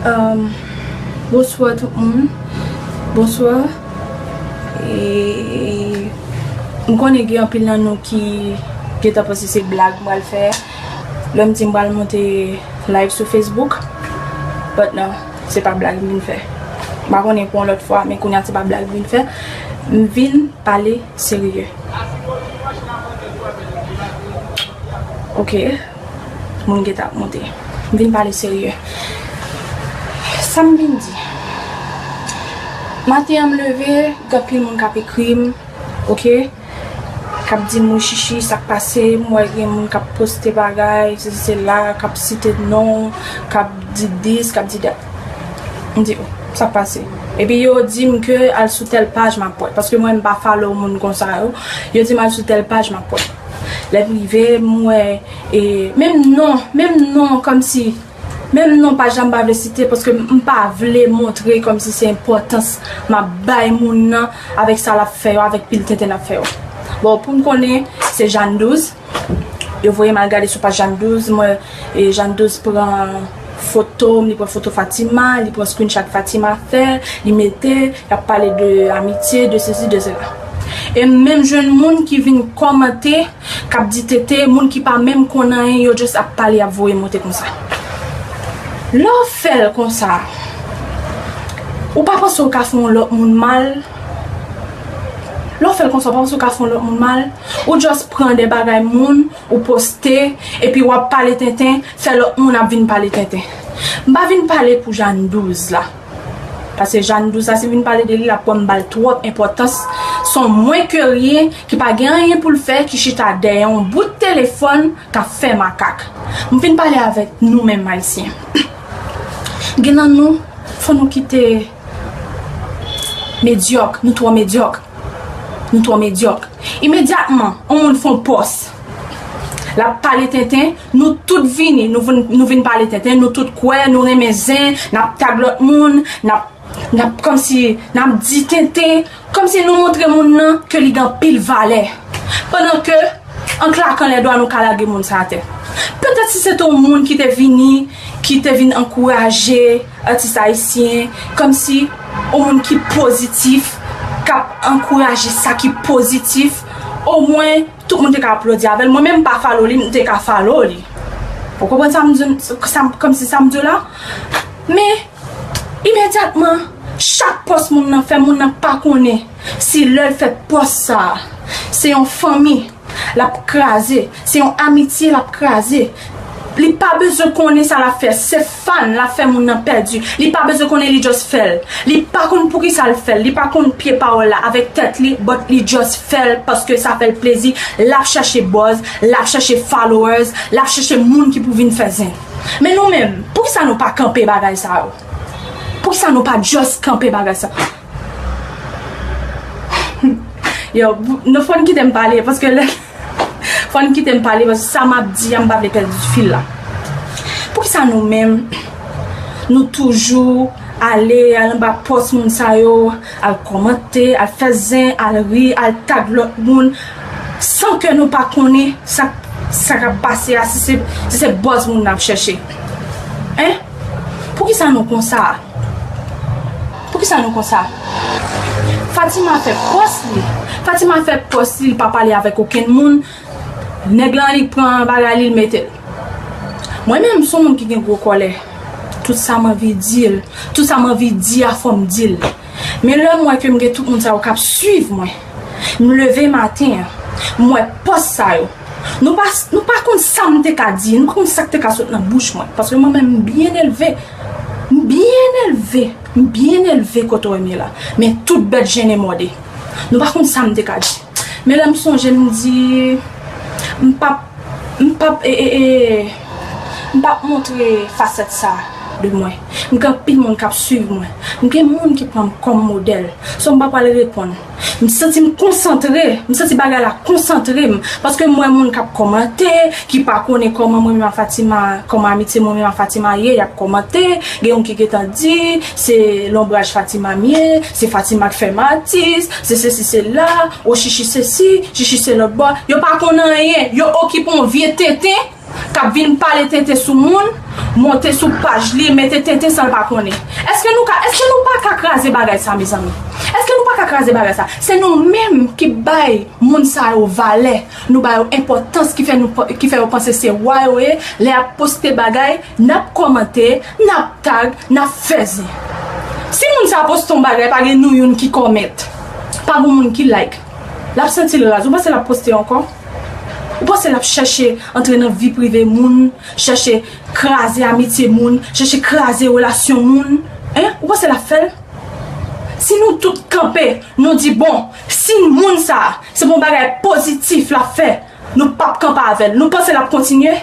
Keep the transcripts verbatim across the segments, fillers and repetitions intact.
Um, bonswa tout moun. Bonswa. E, m konnen gen anpil nan nou ki gentan panse se blag m pral fè. Lè m di m pral monte live sou Facebook. But non, se pa blag m vin fè. M pa konnen pou yon lòt fwa, men kounye a se pa blag m vin fè. M vin pale serye. Ok. Moun gentan ap monte. M vin pale serye. Sa m vin di. Maten an m leve, gen anpil moun k ap ekri m, ok? K ap di m wi Chichi, sa k pase, m wè gen moun k ap poste bagay, sesi sela, k ap site non, k ap di dis, k ap di dat. M di, oh, sa k pase? Epi yo di m ke al sou tèl paj m ap wè. Paske mwen m pa follow moun konsa yo. Yo di m al sou tèl paj m ap wè. Lè m rive, m wè, e, menm non, menm non, kòmsi, menm non paj la m pa vle site, paske m pa vle montre kòmsi se enpòtans m ap bay moun nan avèk sa l ap fè yo, avèk pil tenten l ap fè yo. Bon, pou m konnen, se Jàn douz. Yo voye m al gade sou paj Jàn douz, mwen, e, Jàn douz pran foto m, li pran foto Fatima, li pran screenshot Fatima fè, li mete, y ap pale de amitye, de sesi, de sela. E m menm jwenn moun ki vin kòmante, k ap di tete, moun ki pa menm konn anyen, yo just ap pale, y ap voye monte konsa. Lè w fè l konsa, ou pa panse w ka fè yon lòt moun mal? Lè w fè l konsa, w pa panse w ka fè yon lòt moun mal? Ou just pran de bagay moun, ou poste, epi w ap pale tenten, fè lòt moun ap vin pale tenten. M pa vin pale pou Jàn douz la. Paske Jàn douz la, si m vin pale de li, l ap kwè m ba l twòp enpòtans. Se yon mwen ke ryen, ki pa gen anyen pou l fè, ki chita dèyè yon bout telefòn, k ap fè makak. M vin pale avèk nou menm Ayisyen. Gen nan nou, fò nou kite medyòk, nou twò medyòk. Nou twò medyòk. Imedyatman, yon moun fè yon pòs. L ap pale tenten, nou tout vini, nou vin, nou vin pale tenten, nou tout kwè, nou renmen zen, n ap tag lòt moun, n ap, n ap kòmsi, n ap di tenten, kòmsi nou montre moun nan ke li gen anpil valè. Pandan ke, an klakan lè dwa, nou ka lage moun sa atè. Petèt si se te yon moun ki te vini, ki te vin ankouraje atis ayisyen, kòmsi yon moun ki pozitif, k ap ankouraje sa ki pozitif, omwen tout moun te ka aplodi avè l. Mwen menm m pa follow li, m te ka follow li. Ou konprann sa m di, sa m, kòmsi sa m di w la? Men, imedyatman, chak pòs moun nan fè, moun nan pa konnen si lè l fè pòs sa a, se yon fanmi l ap kraze, se yon amitye l ap kraze. Li pa bezwen konnen sa l ap fè, se fan l ap fè moun nan pèdi. Li pa bezwen konnen, li just fè l. Li pa konn poukisa l fè l, li pa konn pye pawòl la avèk tèt li, but li just fè l paske sa fè l plezi. L ap chèche buzz, l ap chèche followers, l ap chèche moun ki pou vin fè zen. Men nou menm, poukisa nou pa kanpe bagay sa yo? Poukisa nou pa just kanpe bagay sa? Yo, nou fò n kite m pale, paske lè, fò n kite m pale, paske sa m ap di a, m pa vle pèdi fil la. Poukisa nou menm, nou toujou ale, al anba pòs moun sa yo, al kòmante, al fè zen, al ri, al tag lòt moun, san ke nou pa konnen sa, sa k ap pase a, si se, si se buzz moun n ap chèche? Hein? Poukisa nou konsa? Poukisa nou konsa? Fatima fè pòs li. Fatima fè pòs li, li pa pale avèk okenn moun. Nèg lan li pran bagay li, li mete l. Mwen menm, m se yon moun ki gen gwo kòlè. Tout sa m anvi di l, tout sa m anvi di a, fò m di l. Men lè m wè ke m gen tout moun sa yo k ap swiv mwen, m leve maten an, m wè pòs sa yo. Nou pa, nou pa konn sa m te ka di, nou pa konn sa k te ka sot nan bouch mwen. Paske mwen menm, m byen elve. M byen elve. M byen elve kote w wè m ye la. Men tout bèt jennen mòde. Nou pa konn sa m te ka di. Men lè m sonje, m di, m p ap, m p ap, e, e, e, m p ap montre fasèt sa de mwen. M gen anpil moun k ap swiv mwen. M gen moun ki pran m kòm modèl. So, m pa pral reponn. M santi m konsantre, m santi bagay la konsantre m. Paske m wè moun k ap kòmante, ki pa konnen kòman mwen menm ak Fatima, kòman amitye mwen menm ak Fatima ye, y ap kòmante. Gen youn ki gentan di, se lonbraj Fatima m ye, se Fatima k fè m atis, se sesi, se la, o Chichi sesi, Chichi se lòt bò. Yo pa konn anyen, yo okipe yon vye tenten. k ap vin pale tenten sou moun, monte sou paj li, mete tenten san l pa konnen. Èske nou ka, èske nou pa ka kraze bagay sa, mezanmi? Èske nou pa ka kraze bagay sa? Se nou menm ki bay moun sa yo valè, nou ba yo enpòtans ki fè nou, ki fè yo panse se wa yo ye. Lè y ap poste bagay, n ap kòmante, n ap tag, n ap fè zen. Si moun sa poste yon bagay, pa gen nou youn ki kòmèt, pa gen moun ki like, l ap santi l raz. Ou panse l ap poste ankò? Ou panse l ap chèche antre nan vi prive moun, chèche kraze amitye moun, chèche kraze relasyon moun? Hein? Ou panse l ap fè l? Si nou tout kanpe, nou di, bon, si moun sa, se pou yon bagay pozitif l ap fè, nou p ap kanpe avè l. Nou panse l ap kontinye?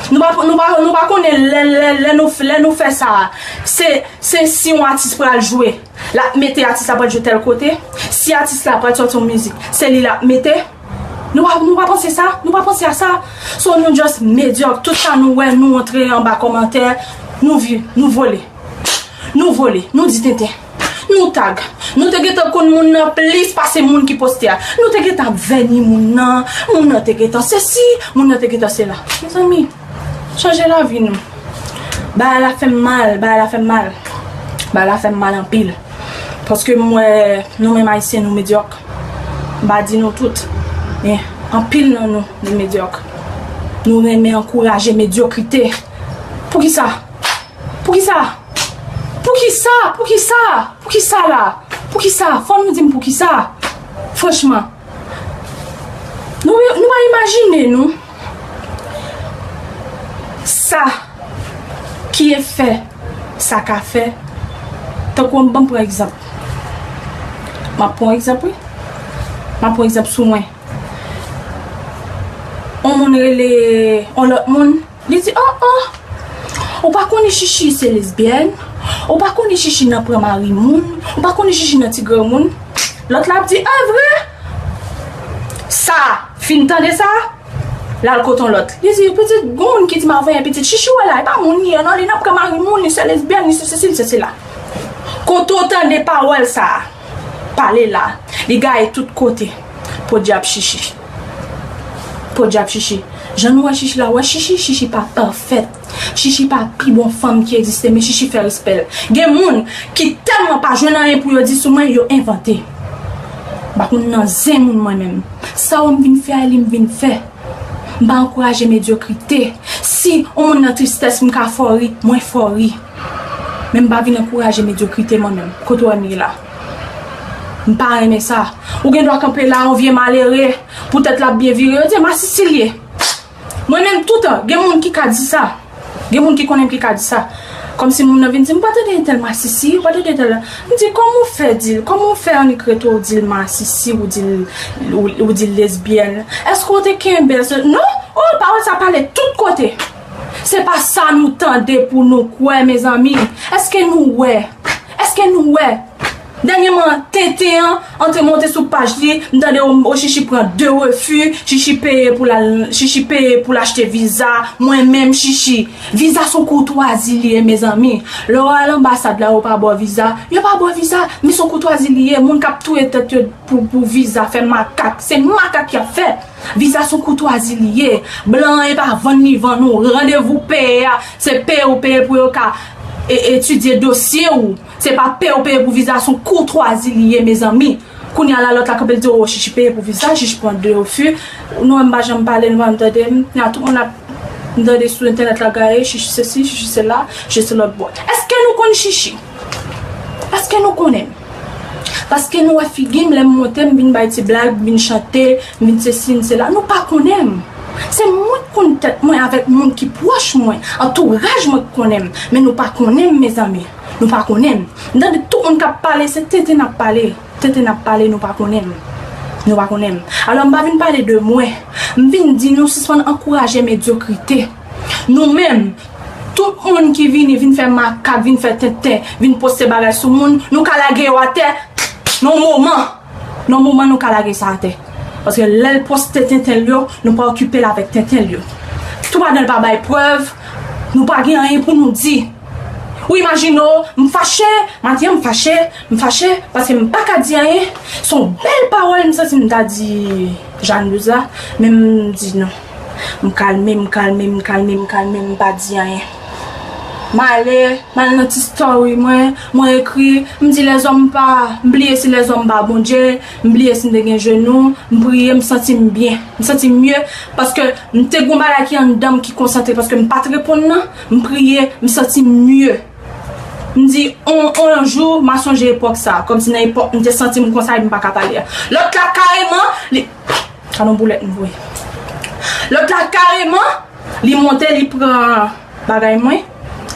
Nou pa, nou pa, nou pa konnen lè, lè, lè nou, lè nou fè sa, se, se si yon atis pral jwe, l ap mete atis la pral jwe tèl kote. Si atis la pral sòti yon mizik, se li l ap mete. Nou pa, nou pa panse sa? Nou pa panse a sa? So nou just medyòk. Tout sa nou wè, nou antre anba kòmantè, nou vi, nou vole. Nou vole, nou di tenten. Nou tag. Nou te gentan konn moun nan plis pase moun ki poste a. Nou te gentan ap vèni moun nan. Moun nan te gentan sesi, moun nan te gentan sela. Mezanmi, chanje lavi nou. Bagay la fè m mal, bagay la fè m mal. Bagay la fè m mal anpil. Paske m wè nou menm Ayisyen nou medyòk. M pa di nou tout, men anpil nan nou, nou medyòk. Nou renmen ankouraje medyokrite. Poukisa? Poukisa? Poukisa? Poukisa? Poukisa la? Poukisa? Fò nou di m poukisa. Franchman. Nou, nou pa imajine nou sa ki efè sa ka fè. Tankou m ban pran egzanp. M ap pran egzanp, wi. M ap pran egzanp sou mwen. On moun rele on lòt moun, li di, oh, oh, ou pa konnen Chichi se lesbyèn? Ou pa konnen Chichi nan pran mari moun? Ou pa konnen Chichi nan ti granmoun? Lòt la ap di, ah, vre? Sa, fin tande sa? L al kote yon lòt. Li di, pitit, gon moun ki di m avè yon pitit Chichi wè la, e pa moun li ye non, li nan pran mari moun, li se lesbyèn, li se sesi, li se sela. Kote w tande pawòl sa a? Pale la. Li gaye tout kote. Podyab Chichi. Podyab Chichi. Jan nou wè Chichi la, wè Chichi, Chichi pa pafèt. Chichi pa pi bon fanm ki egziste, men Chichi fè respè l. Gen moun ki tèlman pa jwenn anyen pou yo di sou mwen, yo envante. M pa konn nan zen moun mwen menm. Sa w m vin fè a, li m vin fè. M pa ankouraje medyokrite. Si yon moun nan tristès, m ka fè w ri, mwen fè w ri. Men m pa vin ankouraje medyokrite mwen menm. Kote w wè m ye la? M pa renmen sa. Ou gen dwa kanpe la, yon vye malere, poutèt l ap byen vire, yo di masisi l ye. Mwen menm, toutan, gen moun ki ka di sa. Gen moun ki konnen m ki ka di sa. Kòmsi moun nan vin di m, ou pa tande entèl masisi, ou pa tande entèl. M di, kòman w fè di l? Kòman w fè annik rete w di l masisi, ou di l, ou, ou di l lesbyèn? Èske w te kenbe l? Non? Oh, pawòl sa pale tout kote. Se pa sa nou tande pou nou kwè, mezanmi. Èske nou wè? Èske nou wè? Dènyèman, tenten an antre monte sou paj li, m tande o, o Chichi pran de refi, Chichi peye pou l al, Chichi peye pou l achte viza, mwen menm Chichi. Viza se yon koutwazi li ye, mezanmi. Lè w al anbasad la, yo pa ba w viza, yo pa ba w viza, men se yon koutwazi li ye. Moun k ap touye tèt yo pou, pou viza, fè makak, se makak y ap fè. Viza se yon koutwazi li ye. Blan an e pa vann li vann ou. Randevou peye a, se peye ou peye pou yo ka e, etidye dosye ou. Se pa peye ou peye pou viza, se yon koutwazi li ye, mezanmi. Kounye a la, lòt la kanpe, l di, o, Chichi peye pou viza, Chichi pran de refi. Nou menm pa janm pale, nou pa janm tande m. Nan tout moun ap, m tande sou entènèt la gaye, Chichi sesi, Chichi sela, Chichi se lòt bò. Èske nou konn Chichi? Èske nou konnen m? Paske nou wè figi m, lè m monte, m vin bay ti blag, m vin chante, m vin sesi, m sela. Nou pa konnen m. Se mwen k konn tèt mwen avèk moun ki pwòch mwen, antouraj mwen k konnen m. Men nou pa konnen m, mezanmi. Nou pa konnen m. M tande tout moun k ap pale, se tenten n ap pale. Tenten n ap pale, nou pa konnen m. Nou pa konnen m. Alò, m pa vin pale de mwen. M vin di nou sispann ankouraje medyokrite. Nou menm, tout moun ki vini, vin fè makak, vin fè tenten, vin poste bagay sou moun, nou ka lage yo atè nan yon moman. Nan yon moman, nou ka lage sa atè. Paske lè l poste tenten l yo, nou pa okipe l avèk tenten l yo. Toupadan l pa bay prèv, nou pa gen anyen pou nou di. Ou imajine w, m fache, maten an m fache, m fache, paske m pa ka di anyen. Se yon bèl pawòl m santi m ta di Jeanne Luz la, men m di non. M kalme, m kalme, m kalme, m kalme, m pa di anyen. M ale, m al nan ti story mwen, mwen ekri, m di lèzòm pa, m bliye si lèzòm pa Bondye, m bliye si m te gen jenou, m priye, m santi m byen, m santi m mye, paske m te gon bagay ki anndan m ki konsantre, paske m pa t reponn nan, m priye, m santi m mye. M di, on, on jou, m a sonje epòk sa, kòmsi nan epòk m te santi m konsa epi m pa ka pale a. Lòt la kareman, li, Gadon boulèt m voye. Lòt la kareman, li monte, li pran bagay mwen,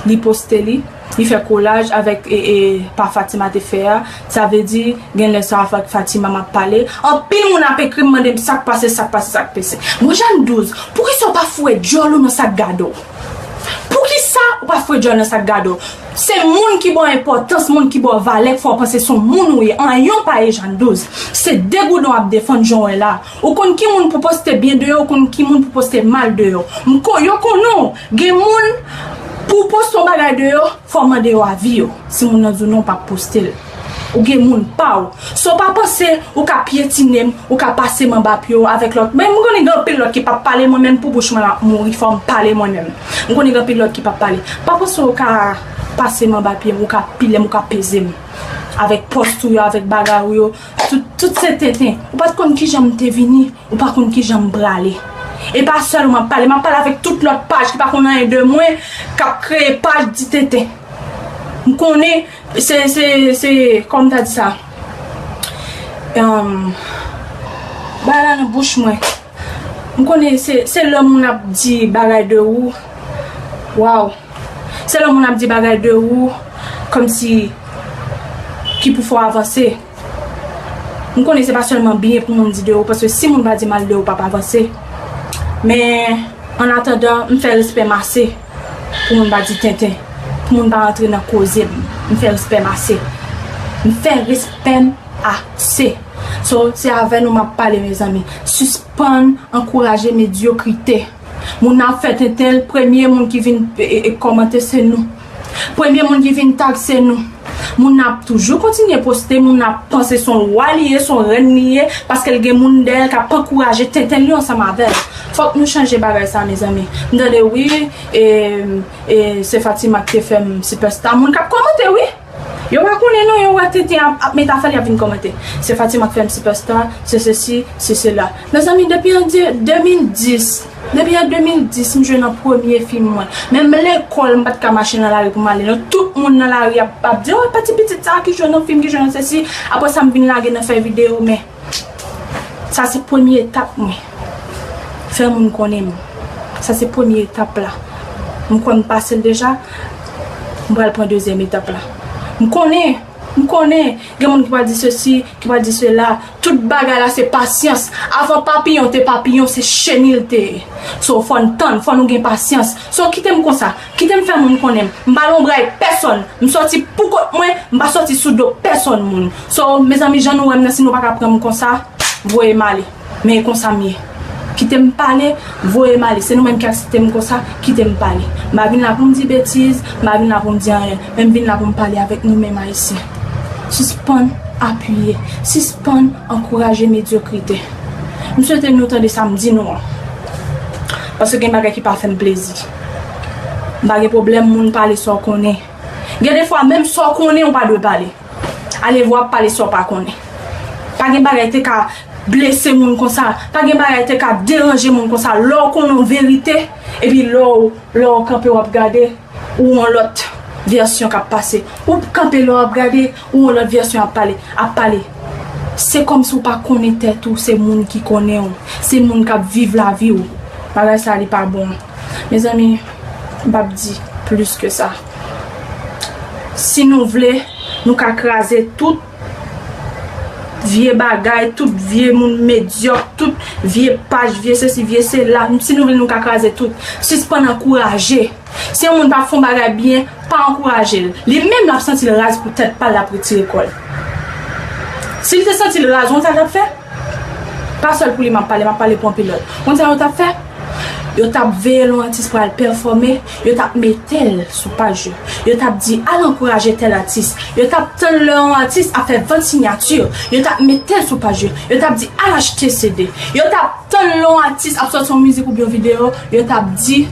li poste li, li fè kolaj avèk e, e, pa Fatima te fè a. Sa vle di, gen lè sa avèk Fatima m ap pale. Anpil moun ap ekri m mande m sa k pase, sa k pase, sa k pase. Mwen Jeanne Douze, poukisa w pa foure djòl ou nan sa k gade w? Poukisa ou pa foure djòl nan sa k gade w? Se moun ki ba w enpòtans, moun ki ba w valè, k fè w panse se yon moun ou ye. Anyen w pa ye Jeanne Douze. Se degouden w ap defann jan w wè la. Ou konn ki moun pou poste byen de yo, ou konn ki moun pou poste mal de yo. M ko, yo konnen w. Gen moun pou w poste yon bagay de yo, fò w mande yo avi yo. Si moun nan di w non, w p ap poste l. Ou gen moun pa w. So pa panse ou ka pyetine m, ou ka pase m anba pye w avèk lòt. Men m konnen gen anpil lòt ki p ap pale, mwen menm pou bouch mwen ap mouri, fò m pale mwen menm. M konnen gen anpil lòt ki p ap pale. Pa panse w ka pase m anba pye m, ou ka pile m, ou ka peze m. Avèk pòs ou yo, avèk bagay ou yo, tout, tout se tenten. Ou pa t konn kijan m te vini, ou pa konn kijan m prale. E pa sèl ou m ap pale, m ap pale avèk tout lòt paj ki pa konn anyen de mwen, k ap kreye paj di tenten. M konnen se, se, se, kòman m ta di sa? Em, bagay la nan bouch mwen. M konnen se, se lè moun ap di bagay de ou. Waw. Se lè moun ap di bagay de ou, kòmsi ki pou fè w avanse. M konnen se pa sèlman byen pou moun di de ou, paske si moun pa di mal de ou, w p ap avanse. Men, an atandan, m fè respè m ase pou moun pa di tenten, pou moun pa rantre nan koze m. M fè respè m ase. M fè respè m ase. So, se avè nou m ap pale, mezanmi. Sispann ankouraje medyokrite. Moun nan ap fè tenten l, premye moun ki vin e, e, e, kòmante se nou. Premye moun ki vin tag se nou. Moun nan ap toujou kontinye poste, moun nan ap panse se yon wa li ye, se yon rèn li ye, paske l gen moun dèyè l k ap ankouraje tenten li ansanm avè l. Fòk nou chanje bagay sa, mezanmi. M tande wi, e, e, se Fatima ki te fè m sipèsta. Moun k ap kòmante wi. Yo pa konnen non, yo wè tenten ap, ap met afè l, y ap vin kòmante. Se Fatima k fè m sipèsta, se sesi, se sela. Mezanmi, depi an de, de mil dis, depi an de mil dis, m jwe nan premye fim mwen. Menm lekòl, m pa t ka mache nan lari pou m ale non. Tout moun nan lari ap, ap di, "Oh, pa ti pitit sa ki jwe nan fim, ki jwe nan sesi." Apre sa, m vin lage nan fè videyo, men Sa se premye etap mwen. Fè moun konnen m. Sa se premye etap la. M kwè m pase l deja. M pral pran dezyèm etap la. M konnen, m konnen, gen moun ki pral di sesi, ki pral di sela. Tout bagay la se pasyans. Avan papiyon te papiyon, se cheni l te ye. So, fò n tann, fò nou gen pasyans. So, kite m konsa. Kite m fè moun konnen m. M pa lonbray pèsonn. M sòti pou kont mwen, m pa sòti sou do pèsonn moun. So, mezanmi, jan nou wè m nan, si nou pa ka pran m konsa, voye m ale. Men e konsa m ye. Kite m pale, voye m ale. Se nou menm ki aksepte m konsa, kite m pale. M pa vin la pou m di betiz, m pa vin la pou m di anyen. Men m vin la pou m pale avèk nou menm Ayisyen. Sispann apiye, sispann ankouraje medyokrite. M swete nou tande sa m di nou an. Paske gen bagay ki pa fè m plezi. M pa gen pwoblèm moun pale sa w konnen. Gen defwa, menm sa w konnen, ou pa dwe pale. Alevwa ap pale sa w pa konnen. Pa gen bagay te ka blese moun konsa. Pa gen bagay te ka deranje moun konsa. Lè w konnen yon verite, epi lè w, lè w kanpe w ap gade, ou yon lòt vèsyon k ap pase. Ou kanpe lè w ap gade, ou yon lòt vèsyon ap pale, ap pale. Se kòmsi w pa konnen tèt ou, se moun ki konnen w. Se moun k ap viv lavi w. Bagay sa li pa bon. Mezanmi, m p ap di plis ke sa. Si nou vle, nou ka kraze tout vye bagay, tout vye moun medyòk, tout vye paj, vye sesi, vye sela. Si nou vle, nou ka kraze tout. Sispann ankouraje. Si yon moun pa fè yon bagay byen, pa ankouraje l. Li menm l ap santi l raz pou tèt pa l, l ap retire kò l. Si l te santi l raz, ou konn sa l t ap fè? Pa sèl pou li m ap pale, m ap pale pou anpil lòt. Ou konn sa yo t ap fè? Yo t ap veye lè yon atis pral pèfòme, yo t ap mete l sou paj yo. Yo t ap di, "Al ankouraje tèl atis." Yo t ap tann lè yon atis ap fè vant siyati. Yo t ap mete l sou paj yo. Yo t ap di, "Al achte C D." Yo t ap tann lè yon atis ap sòti yon mizik oubyen yon videyo. Yo t ap di,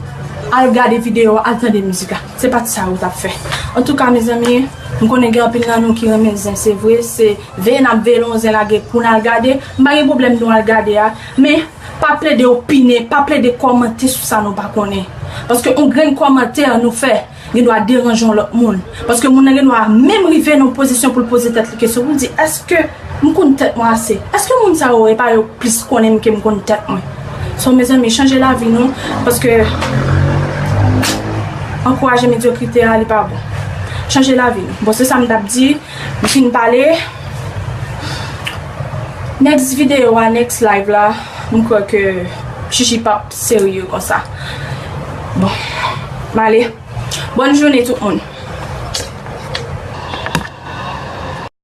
"Al gade videyo a, al tande mizik la." Se pa t sa yo t ap fè. Antouka, mezanmi, m konnen gen anpil nan nou ki renmen zen, se vre, se veye n ap veye lè yon zen lage pou n al gade. M pa gen pwoblèm nou al gade a, men pa plede opine, pa plede kòmante sou sa nou pa konnen. Paske yon grenn kòmantè nou fè, gen dwa deranje yon lòt moun. Paske moun nan gen dwa menm rive nan yon pozisyon pou l poze tèt li kesyon, pou l di, "Èske m konn tèt mwen ase? Èske moun sa yo, e pa yo plis konnen m ke m konn tèt mwen?" So, mezanmi, chanje lavi nou, paske ankouraje medyokrite a, li pa bon. Chanje lavi nou. Bon, se sa m t ap di. M fin pale. Next video a, next live la, m kwè ke chichi p ap serye konsa. Bon, m ale. Bòn jounen tout moun.